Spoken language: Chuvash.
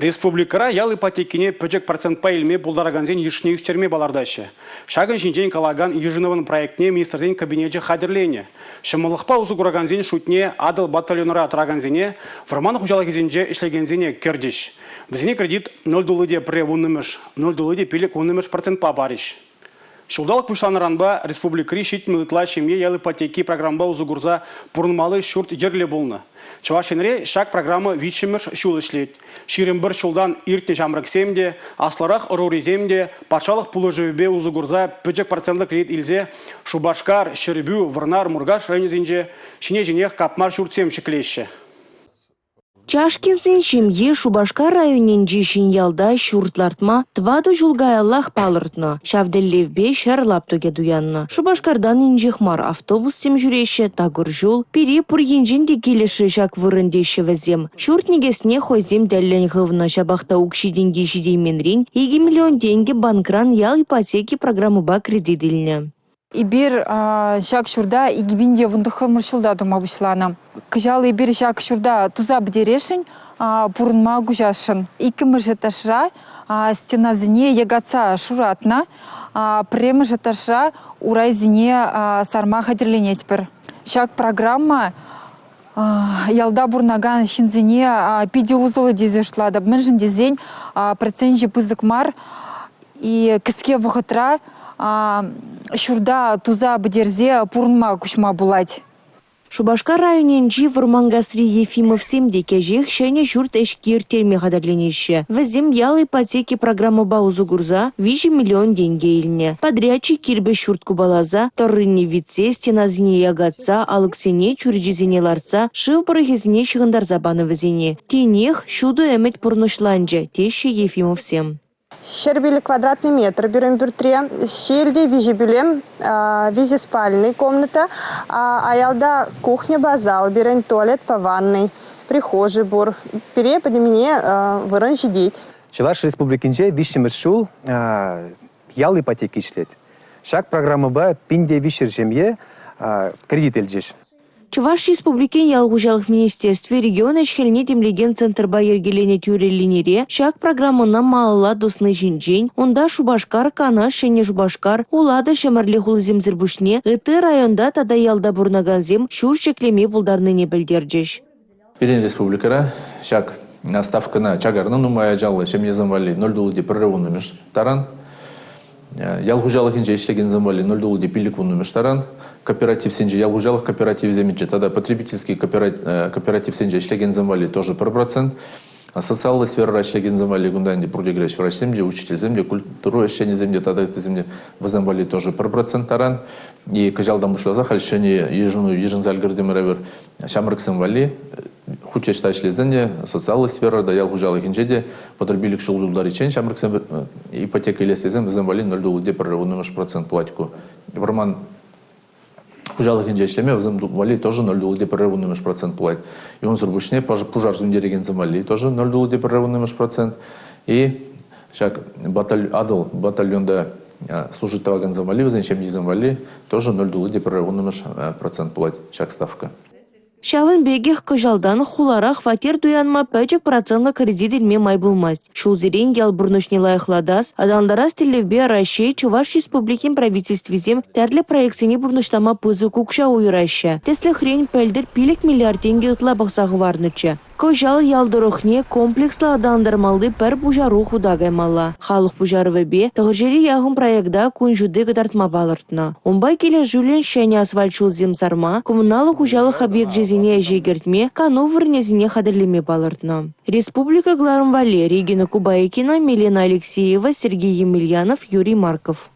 Республикӑра ял ипотекине пӗчӗк процентпа илме пултаракансен йышне ӳстерме палӑртаҫҫӗ. Ҫакӑн ҫинчен калакан йышӑнӑвӑн проектне Министрсен Кабинечӗ хатӗрленӗ. Ҫӑмӑллӑхпа усӑ куракансен шутне Атӑл батальонра тӑракансене, вӑрман хуҫалӑхӗсенче ӗҫлекенсене кӗртӗҫ. Вӗсене кредит 0,1, 0,5 процентпа парӗҫ. Ҫулталӑк пуҫланнӑранпа республикӑри 70 ытла ҫемье ял ипотеки программӑпа усӑ курса пурӑнмалли ҫурт-йӗрлӗ пулнӑ. Чӑваш Енре ҫак программа виҫҫӗмӗш ҫул ӗҫлет. 21 ҫултан иртнӗ ҫамрӑксем те, аслӑрах ӑрурисем те патшалӑх пулӑшӑвӗпе усӑ курса пӗчӗк процентлӑ кредит илсе Шупашкар, Ҫӗрпӳ, Вӑрнар, Муркаш районӗсенче ҫине-ҫинех капмар ҫуртсем ҫӗклеҫҫӗ. Чашкинсен ҫемйи Шупашкар районӗнчи Ҫӗньялта ҫурт лартма тӑватӑ ҫул каяллах палӑртнӑ. Ҫав тӗллевпе ҫӗр лаптӑкӗ туяннӑ. Шупашкартан инҫех мар автобуссем ҫӳреҫҫӗ, такӑр ҫул. Пире пур енчен те килӗшрӗ ҫак вырӑн теҫҫӗ вӗсем. Ҫурт никӗсне хӑйсем тӗллӗн хывнӑ, ҫапах та укҫи-тенки ҫитейменрен 2 миллион тенкӗ банкран ял ипотеки программӑпа кредит илнӗ. Эпир ҫак ҫурта 2019 ҫулта тума пуҫланӑ. Кӑҫал эпир ҫак ҫурта туса пӗтересшӗн, пурӑнма куҫасшӑн. Иккӗмӗш этажра стенасене якатса шуратнӑ, пӗрремӗш этажра урайсене сарма хатӗрленетпӗр. Ҫак программа ялта пурӑнакан ҫынсене питӗ усӑллӑ тесе шутлатӑп. Мӗншӗн тесен проценчӗ пысӑк мар, кӗске вӑхӑтра ҫурта туса пӗтерсе пурӑнма куҫма пулать. Шупашкар районӗнчи Вӑрманкасри Ефимовсем те кӗҫех ҫӗнӗ ҫурт ӗҫки ирттерме хатӗрленеҫҫӗ. Вӗсем ял ипотеки программӑпа усӑ курса 3 миллион тенкӗ илнӗ. Подрядчик кирпӗч ҫурт купаласа, тӑррине витсе, стенасене якатса, алӑксене, чӳречесене лартса, шыв пӑрӑхӗсене ҫыхӑнтарса панӑ вӗсене. Тинех ҫутӑ ӗмӗт пурнӑҫланчӗ, теҫҫӗ Ефимовсем. 105 квадратный метр пирӗн пӳртре. Ҫиелте виҫӗ пӳлӗм, виҫӗ спальный комната, аялта кухньӑпа зал пирӗн, туалетпа ваннӑй, прихожий пур. Пире пӗтӗмне вырӑн ҫитет. Чӑваш Республикинче виҫҫӗмӗш ҫул ял ипотеки ӗҫлет. Ҫак программӑпа 1300 ҫемье кредит илчӗҫ. Чӑваш Республикин ял хуҫалӑх министерстви регион ӗҫ-хӗлне тимлекен центрпа йӗркеленӗ тӳрӗ линире ҫак программӑна малалла тӑсни ҫинчен, унта Шупашкар, Канаш, Ҫӗнӗ Шупашкар, Улатӑр, Ҫӗмӗрле хулисемсӗр пуҫне ытти районта тата ялта пурӑнакансем ҫурт ҫӗклеме пултарнине пӗлтерчӗҫ. Пирӗн республикӑра ҫак ставкӑна чакарнӑ нумай ачаллӑ ҫемьесем валли 0,1 таран, ял хуҫалӑхӗнче ӗҫлекенсем валли 0,5 таран, кооперативсенче, ял хуҫалӑх кооперативӗсенче тата потребительский кооперативсенче ӗҫлекенсем валли тоже 1%, социаллӑ сферӑра ӗҫлекенсем валли кунта ӗнтӗ пурте кӗреҫ, врачсем те, учительсем те, культура ӗҫченӗсем те тата ыттисем те, вӗсем валли тоже 1% таран. И кӑҫалтан пуҫласа халь ҫӗнӗ йышӑну йышӑнса ӗлкӗртӗмӗр эпир. Ҫамрӑксем валли хуть ӑҫта ӗҫлесен те, социаллӑ сферӑра та, ял хуҫалӑхӗнче те 35 ҫул тултариччен ҫамрӑксем ипотека илес тесен вӗсем валли 0,1 процент пулать ку. Вӑрман хуҫалӑхӗнче ӗҫлеме вӗсем валли тоже 0,1 процент пулать. И унсӑр пуҫне пушар сӳнтерекенсем валли тоже 0,1 процент. И ҫак Атӑл батальонта служить тӑвакансем валли, вӗсен ҫемйисем валли тоже 0,1 процент пулать ҫак ставка. Ҫавӑн пекех кӑҫалтан хулара хваттер туянма пӗчӗк процентлӑ кредит илме май пулмасть. Ҫулсерен ял пурнӑҫне лайӑхлатас, аталантарас тӗллевпе Раҫҫей, Чӑваш Республикин правительствисем тӗрлӗ проектсене пурнӑҫлама пысӑк укҫа уйӑраҫҫӗ. Тӗслӗхрен, пӗлтӗр 5 миллиард тенкӗ ытла пӑхса хӑварнӑччӗ. Кӑҫал ял тӑрӑхне комплекслӑ аталантармалли пӗр пуҫару хута каймалла. Халӑх пуҫарӑвӗпе тӑхӑрҫӗре яхӑн проекта кун ҫути кӑтартма палӑртнӑ. Унпа килӗшӳллӗн ҫӗнӗ асфальт ҫулсем сарма, коммуналлӑ хуҫалӑх объекчӗсене ӗҫе кӗртме, кану вырӑнӗсене хатӗрлеме палӑртнӑ. Республика кӑларӑм валли Регина Кубайкина, Милена Алексеева, Сергей Емельянов, Юрий Марков.